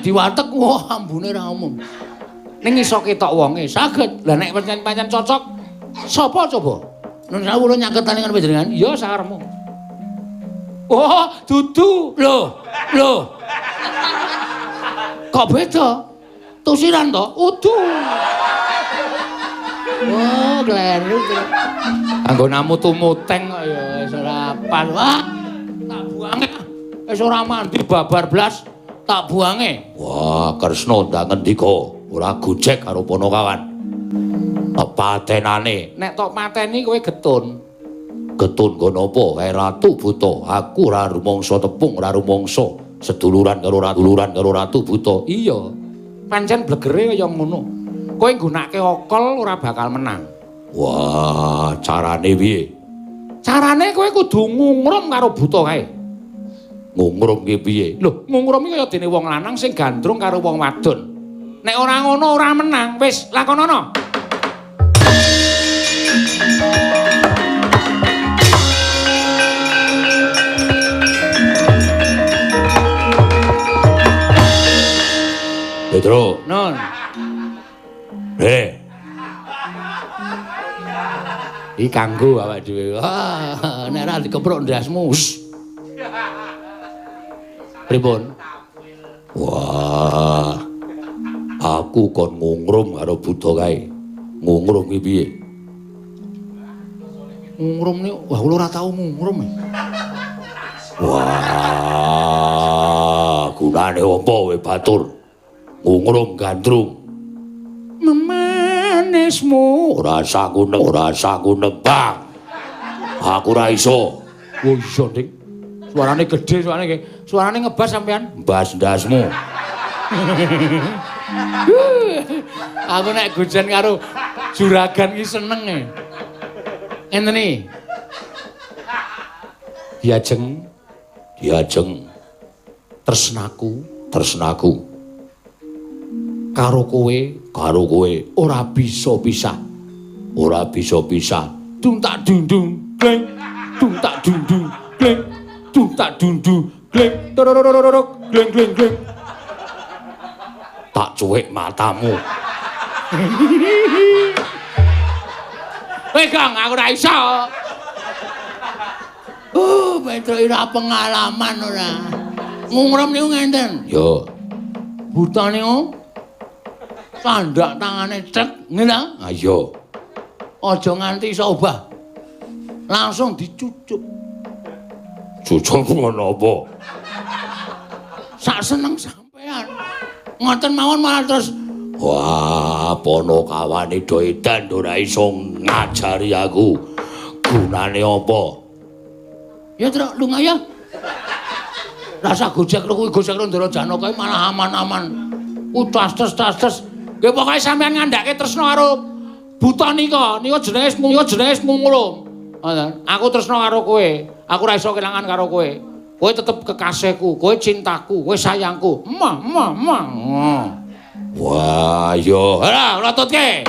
diwatek wah ambune ra umum. Ning iso ketok wonge saged. Lah nek pancen cocok sapa coba? Nun sewu kula nyaket talingan panjenengan. Iya sakarepmu. Oh, dudu. Lho, lho. Kok beda? Tusiran to? Udu. Oh, kleru. Anggonamu tumuteng kok ya wis ora pas. Wah, tak buange. Wis ora mandi babar blas, tak buange. Wah, Kresna ndang ngendika, ora gojek karo ponokawan. Patenane. Nek tok pateni kowe getun. Getun nggo napa? Kae Ratu Buta, aku ora rumangsa tepung, ora rumangsa seduluran karo duluran karo Ratu Buta. Iya. Pancen blegere kaya ngono. Kowe nggunakake akal ora bakal menang. Wah, carane piye? Carane kowe kudu ngungrum karo buta kae. Ngungrum ki piye? Lho, ngungrum iki kaya dene wong lanang sing gandrung karo wong wadon. Nek ora ngono ora menang. Wis, lakonono. Petro. Non. Iki kanggo awake dhewe. Wah, nek ora dikeprok ndasmu. Pripun? Wah. Aku kon ngungrum karo buta kae. Ngungrum ki piye? Ngungrum niku, wah kula ora tau ngungrum. Wah, gunane apa kowe batur? Ngungrum gandrung. Memanismu ora sanggup, ora sanggup nembang. Aku ora iso. Oh iya, Dik. Suarane gedhe suarane nggih. Suarane ngebas sampean. Mbas ndasmu. Aku nek gojen karo juragan ki seneng e. Ngenten iki. Diajeng, diajeng tresnaku, tresnaku karo kowe, karo kowe ora bisa pisah, ora bisa pisah. Dung tak dung dung gleng, dung tak dung dung gleng, dung tak dung dung gleng, torororororok gleng gleng gleng. Tak cuwik matamu. Weh Gong, aku ora iso. Petro ora pengalaman ora. Ngungrum niku ngenten. Yo. Buta niku sandak tangane cek, nggih ta? Ayo. Aja nganti iso obah. Langsung dicucup. Cucup ngono apa? Sak seneng sampean. Ngoten mawon malah terus wah, Ponokawane do edan ora iso ngajari aku. Gunane apa? Ya truk lunga ya. Rasa gojek kuwi gojek Ndara Janaka malah aman-aman. Ku tas-tas. Nggih pokoke sampean ngandhake tresna karo buta nika. Nika jenenge nika jenenge ngungrum. Ngoten. Aku tresna karo kowe. Aku ora iso kelangan karo kowe. Kowe tetep kekasihku, kowe cintaku, kowe sayangku. Mah, mah, mah. Wah, yo. Ora, lototke.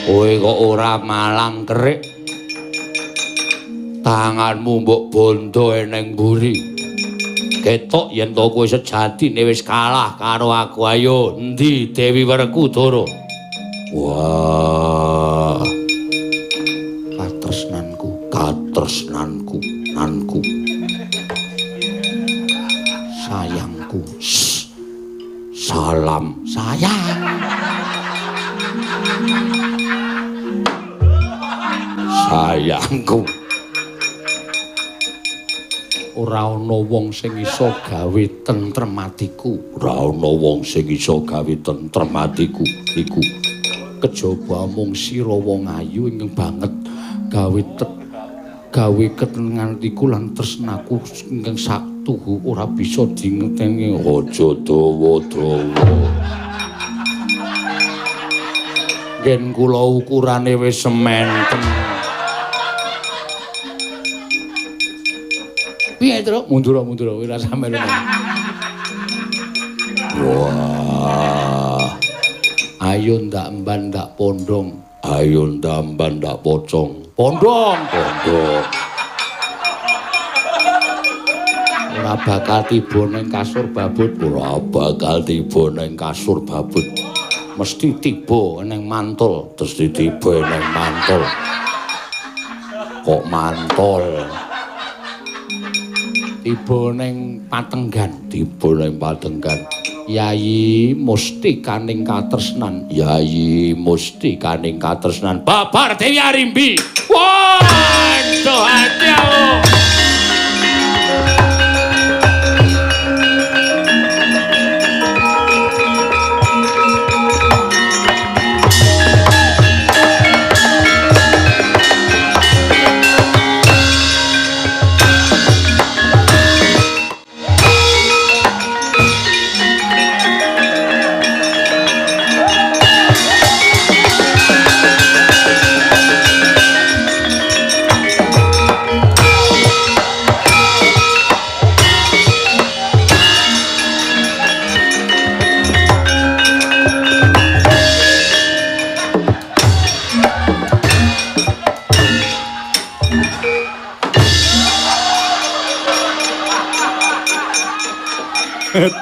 Kowe kok ora malang kerik. Tanganmu mbok bondo eneng mburi. Ketok yen to kowe sejatine wis kalah karo aku. Ayo, endi Dewi Werkudara? Wah. Katresnanku, katresnanku, nanku. Sayangku. Salam sayang. Sayangku. Ora ana wong sing iso gawe tentrem atiku. Ora ana wong sing iso gawe tentrem atiku iku. Kejaba mung sira wong ayu ingkang banget gawe gawe ketenangan atiku lan tresnaku ingkang saktuhu ora bisa dingeteni. Aja dawa-dawa. Yen kula ukurane wis sementen. Piye, Truk? Mundur, mundur, ora sampe. Wah. Ayo ndak emban ndak pondong. Ayo ndak emban ndak pocong. Pondong, pondong. Ora bakal tiba ning kasur babut, ora bakal tiba ning kasur babut. Mesti tiba ning mantul, mesti tiba ning mantul. Kok mantul? Tiba ning patenggan, tiba ning patenggan. Yayi mustikaning katresnan, Yayi mustikaning katresnan. Babar Dewi Arimbi. Waduh, ati aku.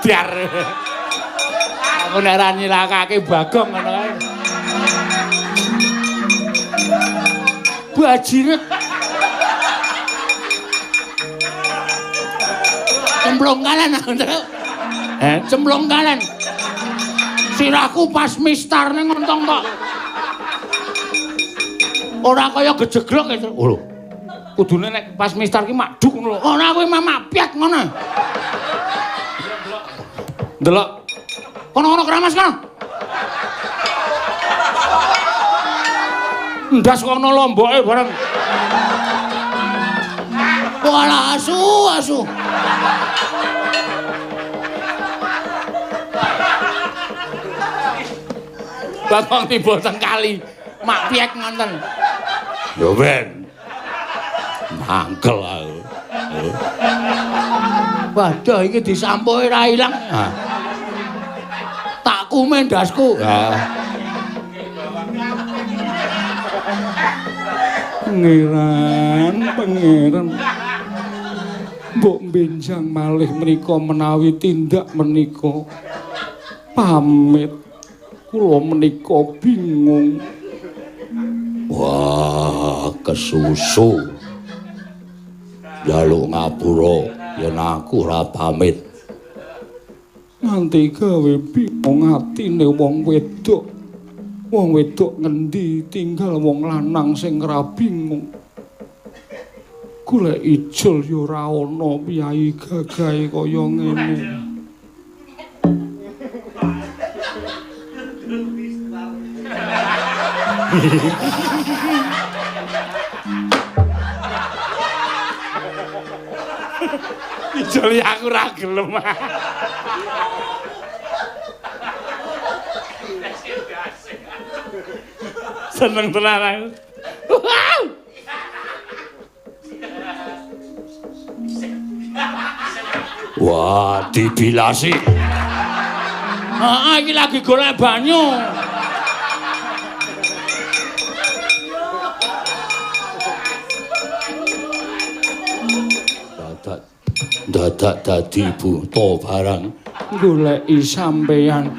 Biar aku nek ora nyilakake Bagong ngono kae. Bajiret. Cemplung kalen aku, Truk. Cemplung kalen. Sirahku pas mistar ning ngontong kok. Ora kaya gejeglok e. Lho. Kudune nek pas mistar ki makduk ngono lho. Ora kuwi mamak piak ngono. Ndelok. Kono-kono keramas kono. Ndas kok ana lomboke bareng. Walah asu, asu. Bagong tiba teng kali, mak piek ngonten. Ya ben. Mangkel aku. Waduh iki disampuhi ra ilang. Tak kumen ndasku. Pangeran, pangeran. Mbok benjang malih menika menawi tindak menika. Pamit. Kula menika bingung. Wah, kesusu. Njaluk ngapura yen aku ora pamit. Nganti gawe bingung atine wong wedok. Wong wedok ngendi tinggal wong lanang sing ora bingung. Golek ijol ya ora ana piyayi gagahe kaya ngene. Ijol aku ora gelem. Seneng tenan aku. Wah, dibilasi. Heeh, iki lagi golek banyu. Dadak dadi buta barang goleki sampeyan.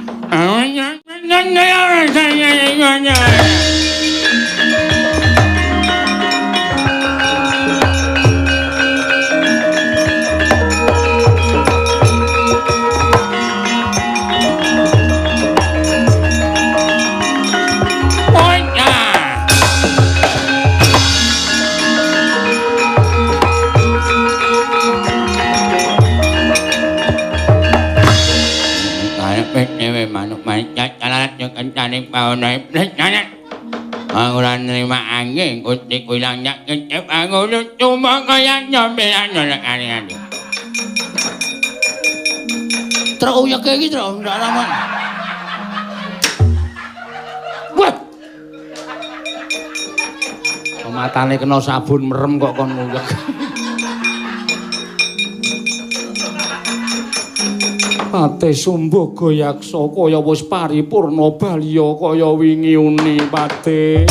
Ora nrima angin utik ulang nyak ngecep aku cuma kaya nyampean nolak aneh-aneh. Truk uyeke iki truk ndak rawan. Wah. Matane kena sabun merem kok kon nguyek. Pate Sumbaga Yaksa kaya wis paripurna balya kaya wingi uni Pate.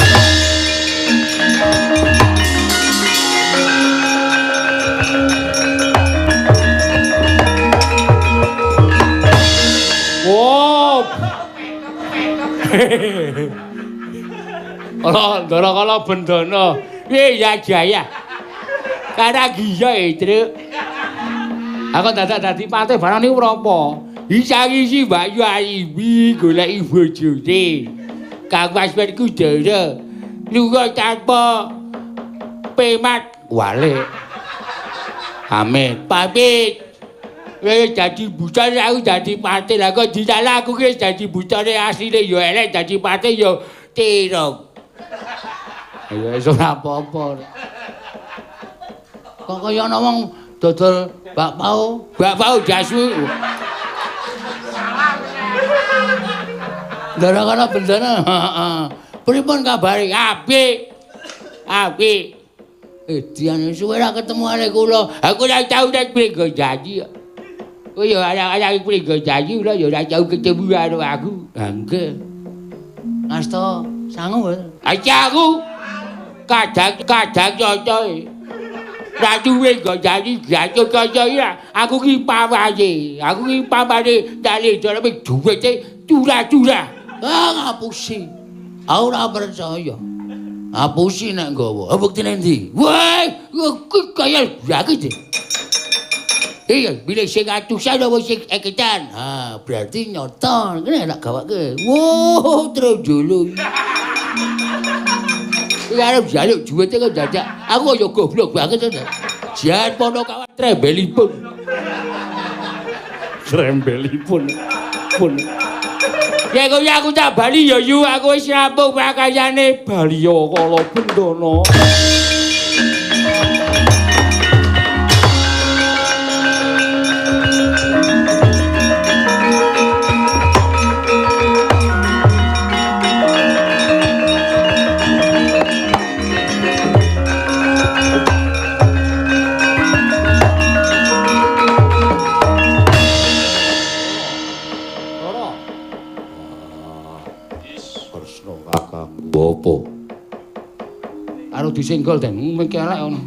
Wow. Ala ndara kala bendana. Piye ya Jaya? Karagiya e, Truk. Aku dadak dadi patih barang niku prapa? Isang-isi Mbak Yu Aibi goleki bojone. Kang Mas Ben Kudara lunga tanpa pemat walik. Amit. Pamit. Wis dadi buta aku dadi patih. Lah kok disalah aku ki dadi butane asline ya elek dadi patih ya terong. Ya wis ora apa-apa. Kok kaya ana wong dodol bakpao, bakpao jasu. Ndara kana bendana. Heeh. Pripun kabare? Apik. Apik. Dian suwe ra ketemu arek kula. Aku ora tau nek Pringgojanji. Kowe ya ora Pringgojanji ora ya ora tau ketemu karo aku. Ha nggih. Asta sangu mboten? Aja aku kadang-kadang cocoke. Ra duwe Pringgojanji gaco kaca iki. Aku ki pamane. Aku ki pamane dali daleme duwite curah-curah. Ah ngapusi. Aku ora percaya. Ngapusi nek nggawa. Buktine ndi? Wah, kuwi kaya lagi. Iya, milih sing atusan apa sing eketan? Ha, berarti nyoto kene tak gawake. Wow, trojolo. Iki arep njaluk duwite kok dadak. Aku ya goblok banget to. Jan Ponokawan trembelipun. Trembelipun. Pun. Ya kok aku tak bali ya yu, aku wis rampung pakayane. Baliya kala bendana. Apa? Karo disenggol den, mung elek ngono.